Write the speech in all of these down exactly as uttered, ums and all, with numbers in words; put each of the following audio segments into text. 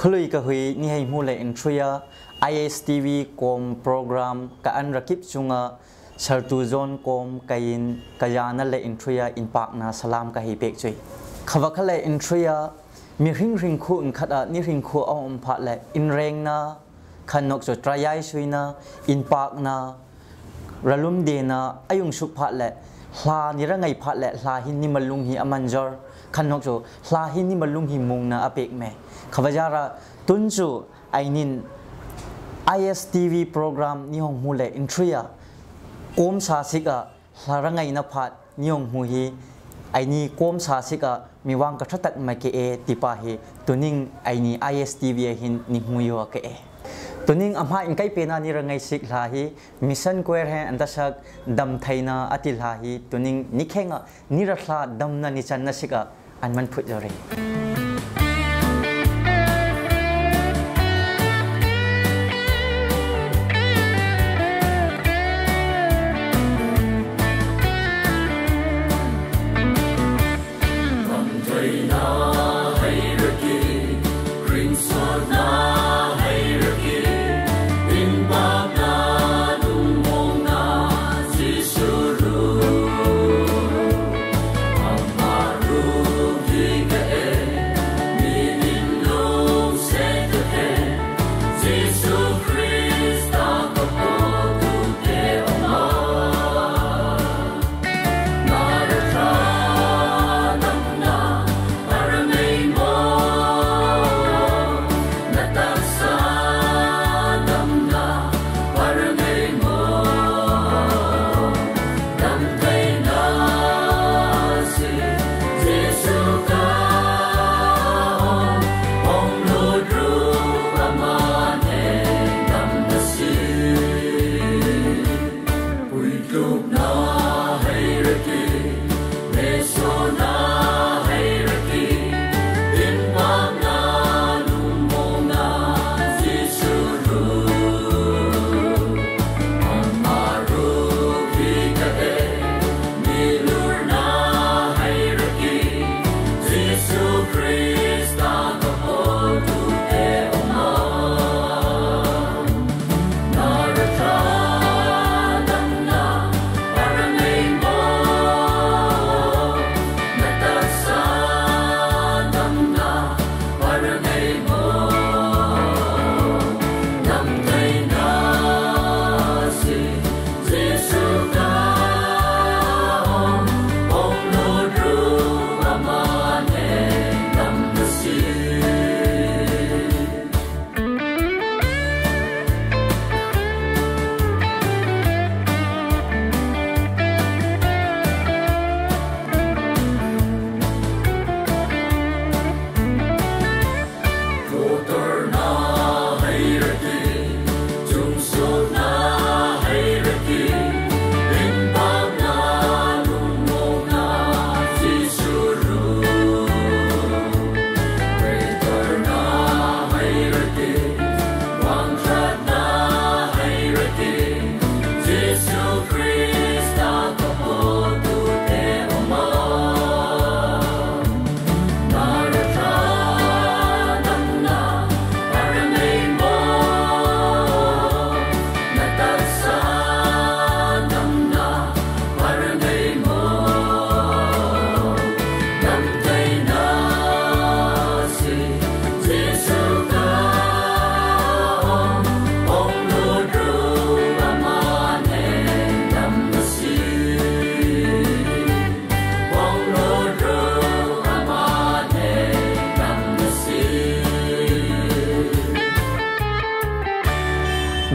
Khalui kahui, nihei hmu le inthruia, I S T V kom program ka an rakip chunga, Sartu John kom kaiin, ka jana le inthruia inpakna salam ka hei pek chu. Khavak kha le inthruia, mi hringhring khuh in khat a, ni hring khuh a om phat le, inrengna, khan nok chu trayai suina, inpakna, ralum dena, a ungsuk phat le, hla ni rangai phat le, hla hin ni malung hi a manjor, khan nok chu, hla hin ni malung hi mungna a pek me. Khavajara, tun chu, ainin I S T V program ni hong hmu le inthruia, kom sa sik a, hla rangaina phat ni hong hmu hi, aini kom sa sik a, mi vang ka tha tak ma ke e, tipa hi, tuning aini I S T V a hin ni hmu ua ke e. Tuning a hma in kai pena ni rangai sik hla hi, Mission Choir hen an tasak Damtheina a ti hla hi, tuning ni khenga, ni ra hla damna ni channa sik a, an man phut jo re.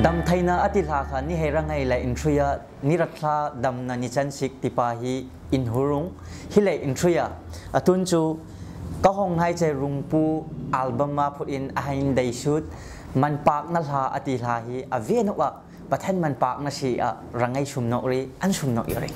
Damtheina a ti hla kha ni hei rangai le inthrui a, ni ra hla damna ni chan sik tipa hi inhurung hi le inthrui a. A tun chu Ka Hong Hai Che Rungpu album a phut in a hei deisut, Manpakna Hla a ti hla hi a ve noh a, Pathen manpakna si a rangai sum noh ri, an sum noh ri.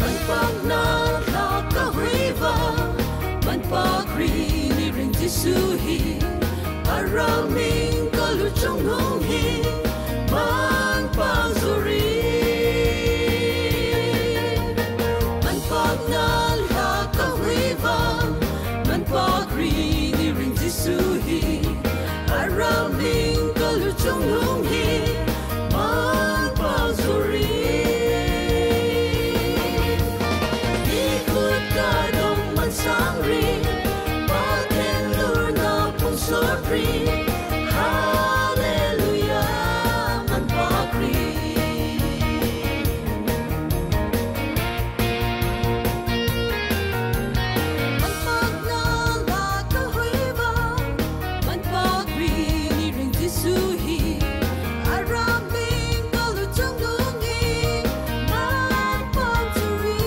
Manpakna hla ka hoi va, manpak ri ni ring Jisu hi. Man pagzuri, man pagnalha ka hui va, man pagri ni ring Jisu hi, araming kaluchong nung hi, man pagzuri. Ikut kadong man sangri, paten lur na pung sorpri. Haleluya, man pagri. Man pagnalha ka hui va, man pagri ni ring Jisu hi, araming kaluchong nung hi, man pagzuri.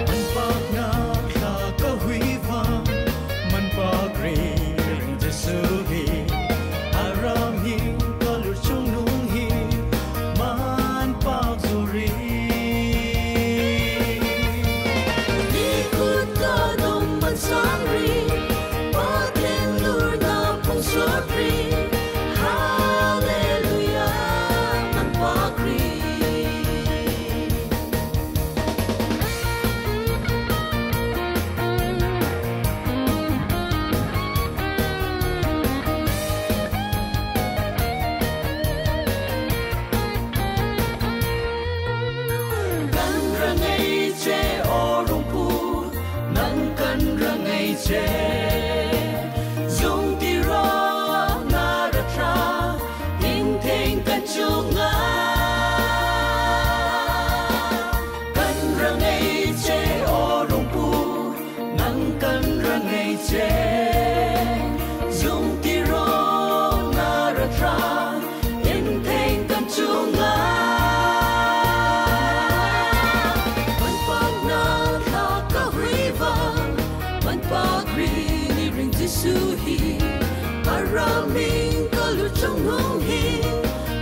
Man pagnalha ka hui va, man pagri ni ring Jisu hi, araming kaluchong nung hi, man pagzuri. Ikut kadong man sangri, paten lur na pung sorpri. Haleluya, man pagri. Kan rangei che o Rungpu, nang kan rangei che. Zung tiro na ra tra, ing theng kan chunga. Kan rangei che o Rungpu, nang kan rangei che. Zung tiro na ra tra, ing theng kan chunga. Man pagnalha ka hui va, man pagri ni ring Jisu hi, araming kaluchong nung hi,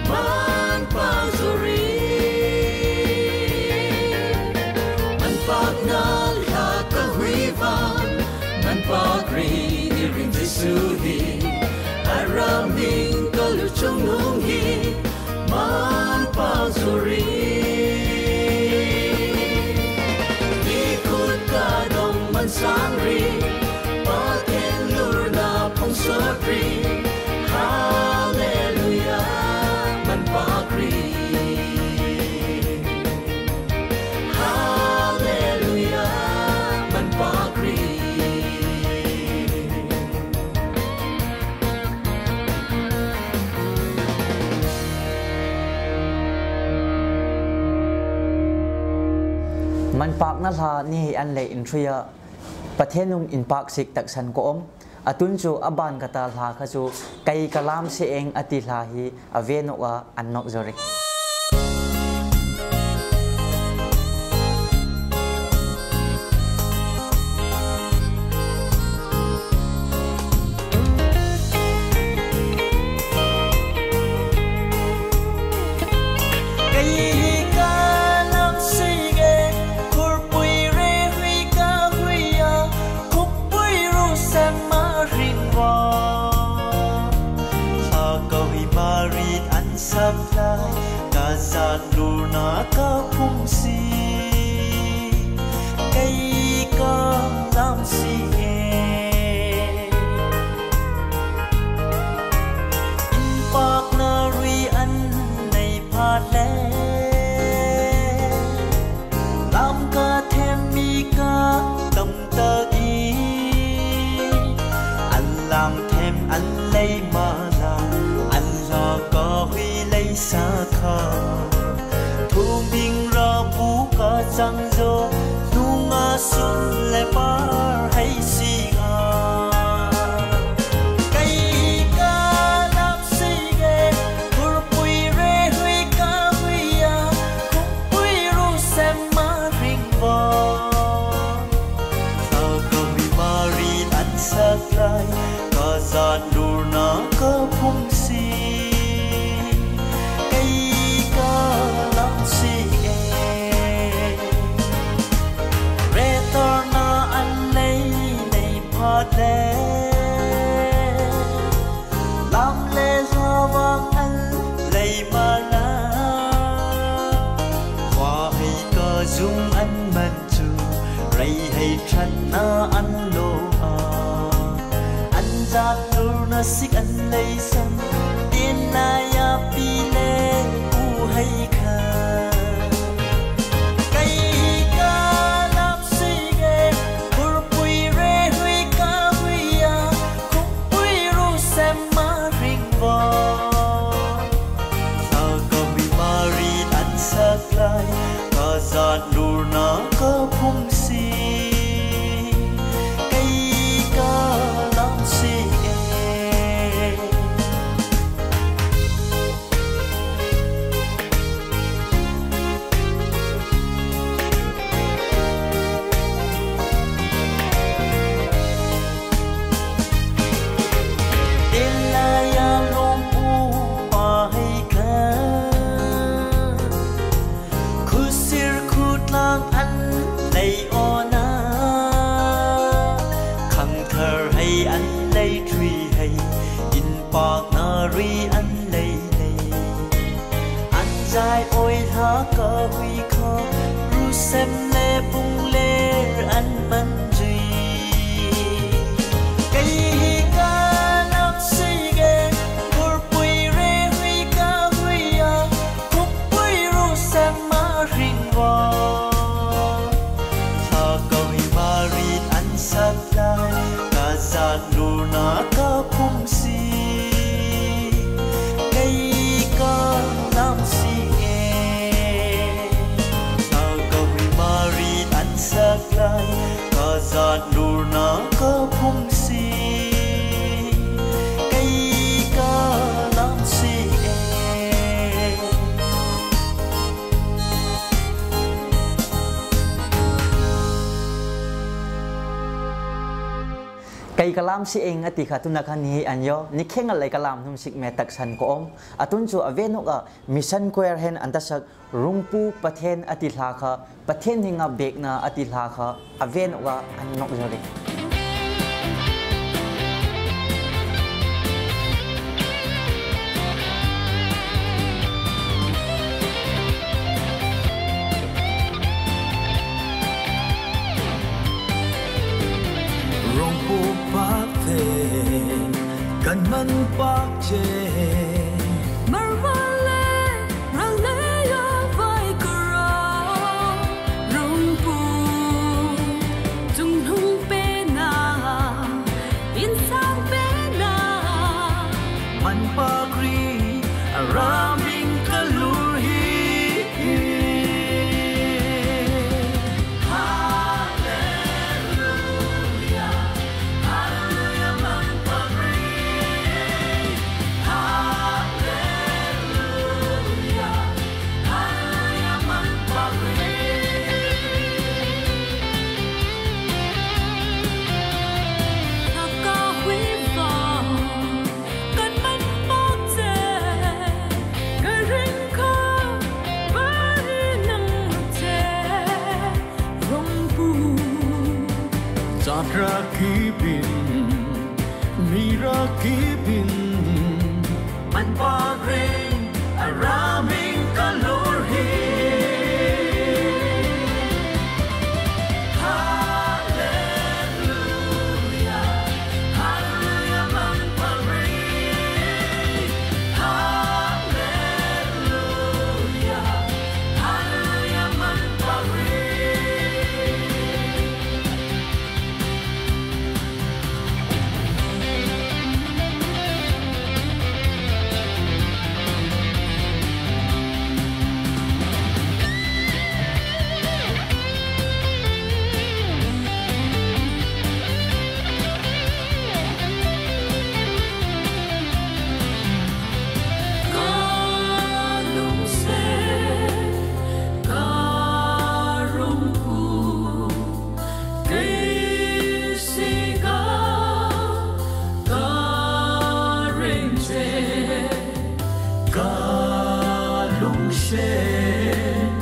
man pagzuri. Man pagnalha ka hui va, man pagri ni ring Jisu hi, araming kaluchong nung hi, man pagzuri. Ikut kadong man sangri, paten lur na pung sorpri. Haleluya, man pagri. Haleluya, man pagri. Manpakna hla ni hi an leh in thui a, Pathen hung inpak sik taksan ka om. A tun chu a ban ka ta hla kha chu, Kei ka lam se eng a ti hla hi a ve nawk a, an nawk zaw ri. Kei ka lam se eng, khurpui re hui ka hui a, khukpui ru sem ma rin wa. Hla ka hui ma rin an sap lai, ka zat lurna ka phung si. Kei ka lam se eng. Inpakna ri an nei phat le, lam ka them mi ka tam tak i. An lam them an lei ma la, an hla ka hui lei sa kha. Thuming ra bu ka chang zo, nunga sun le par hei si a. Kei ka lam se eng, khurpui re hui ka hui Na an lo a, an zat lurna sik an lei san, tin na ya pi le u hai kha. Kei ka lam sik e, kurpui re hui ka hui a, kumpui ru sem ma ring va. Sa ka hui marit an sak lai, ka zat lurna ka phum si. Kei ka lam sik e. Tin na ya lum u pa hai kha. Khusir khutlang an lei ona, khangthar hai an lei thui hai, inpakna ri an lei lei. An zai oi hla ka hui kha, ru sem le pung ler an man zui. Kei hi ka lam sik e, kurpui re hui ka hui a, kumpui ru sem ma ring va. Sa ka hui marit an sak lai, ka zat lurna ka phum si. Kei ka lam sik e. Sa ka hui marit an sak lai, ka zat lurna ka phum si. Kei ka lam sik e. Kei ka lam sik eng a ti kha tuna khan ni hei an yo, ni khengal lei ka lam hnum sik me taksan ka om. A tun chu a venuk a Mission Choir hen an tasak Rungpu Pathen a ti hla kha, Pathen henga bekna a ti hla kha, a venuk a an nok zo le. Rungpu Pathen, kan man pak che. Marwale, rale ya vai kara. Rungpu, chungnung pena, insang pena. Man pak ri, araming kalur hi. Kan man pak che, ka ring kha, ba hi nang che, Rungpu. Zatra kipin, mira kipin, man pak ring, araming kalur hi. Haleluya, haleluya, man pak ring. Haleluya, haleluya, man pak ring. Ka lungsiat, ka rungpu, kei si ka, ka rengche, ka lungsiat,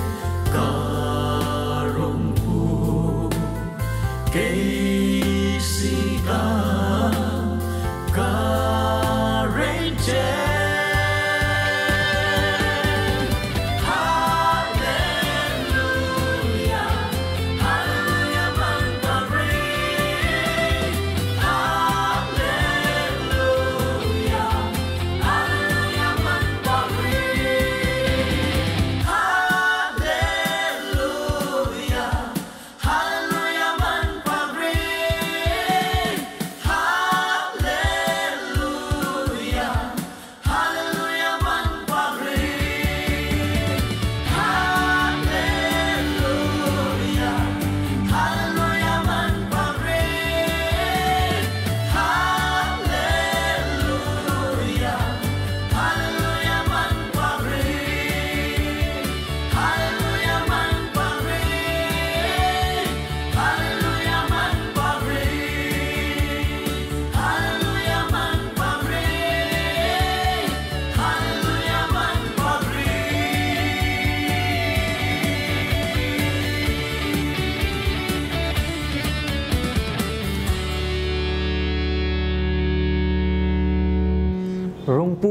ka rungpu, kei si ka, ka rengche. Haleluya, haleluya, man pak ri.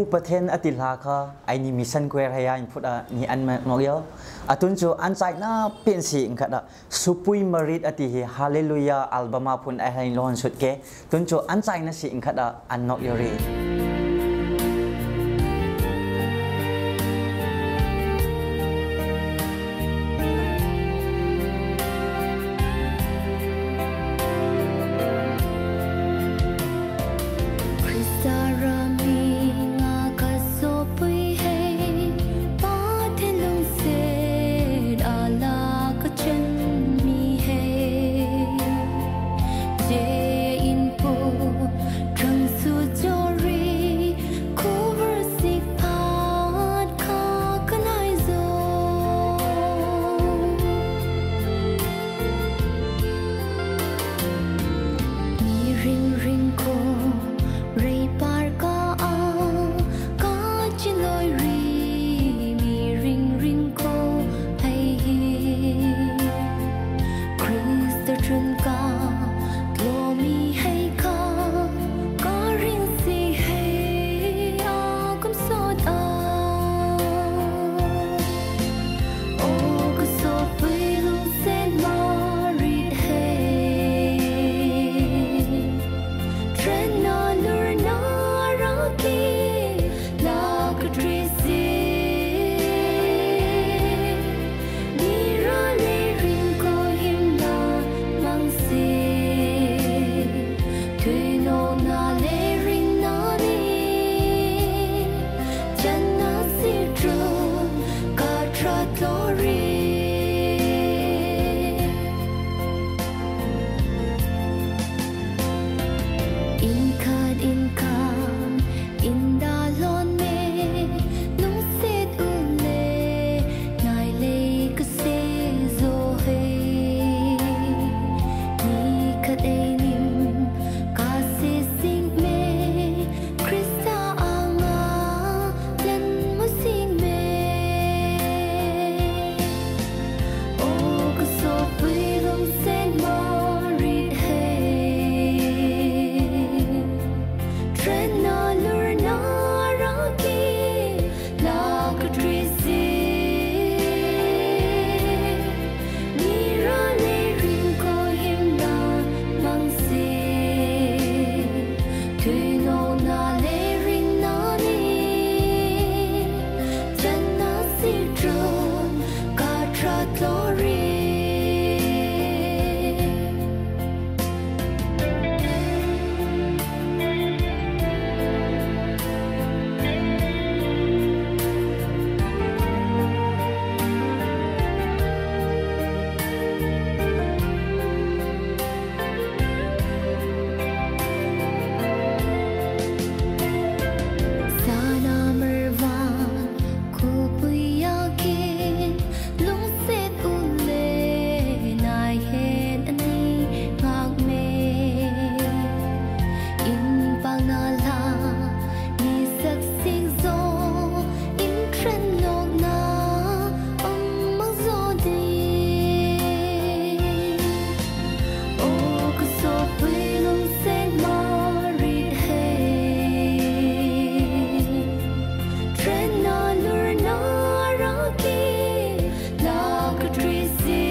Pathen a ti hla kha, eini mission choir haia inphut a ni an ma nok io. A tun chu an chaina pen si in khat a, Supui Marit a ti hi Hallelujah album a phun a hla in lon sut ke. Tun chu an chaina si in khat a an nok io ri. Krista ra mi nga ka sopui hei, Pathen lungset a la ka chen mi hei. Che in pu, trang su chori, cover sik phat kha ka nai zo. Mi ring ring ko, rei par ka a, ka chi loi ri, mi ring ring ko hei hi. Krista chun ka tlo mi hei kha, ka ring si hei a kum sot a. O ka sopui lungset Marit hei, tren na lur na ra ki, la ka tri si. Ni ra le ring ko him na mang si. Tui no na le ring na ni, chan na si tru ka tra tlo ri. In khat in kam, in da lon me, lungset u le, nai le ka se zo hei. Ni khat ei nim, ka se sing me, Krista anga, len mo sing me. O ka sopui lungset Marit hei, tren na lur na ra ki, la ka tri si. Ni ra le ring ko him na mang si. Tui no na le ring na ni, chan na si tru ka tra tlo ri. Sana mervan, khupui a ki, lungset u le nai hen ani ngak me. In pang na la, ni sak sing zo, in tren nok na, om mang zo di. O ka sopui lungset Marit hei, tren na lur na ra ki, la ka tri si.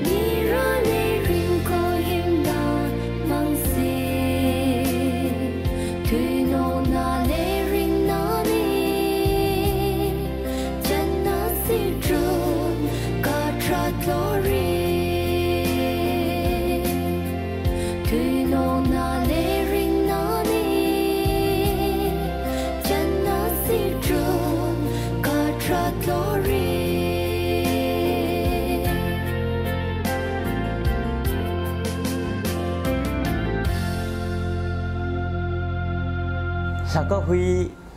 Ni ra le ring ko him na mang si. Tui no na le ring na ni, chan na si tru ka tra tlo ri. Tui no na le ring na ni, chan na si tru ka tra tlo ri. Lha ka hui,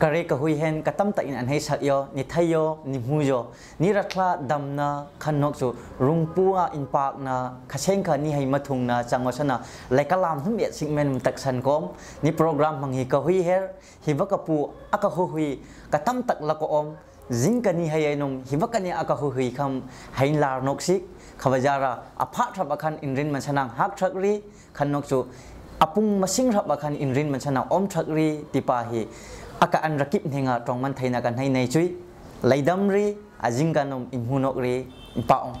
ka re ka hui hen ka tamtah in an hei sak io, ni thei io, ni hmu io. Ni rathla damna, khan nok chu rungpua inpakna, kha seng kha ni hei mathungna chang wasana, lai ka lam hnum et sik men taksan kom, ni program mang hi ka hui her, hi va ka pu a ka huhui, ka tamtak la ka om, zing ka ni hei ei num, hi va ka ni a ka huhui kham, hei lar nok sik, kha va jara, a pha thap a khan in rin man sanang hak thak ri, khan nok chu, Apung masingrap a khan inrin manchana ômthak ri tipa hi. Aka an rakip hnenga tong man theina ka hnai nei chui. Laidam ri, a jingkah nom inhmu nok ri, inpao.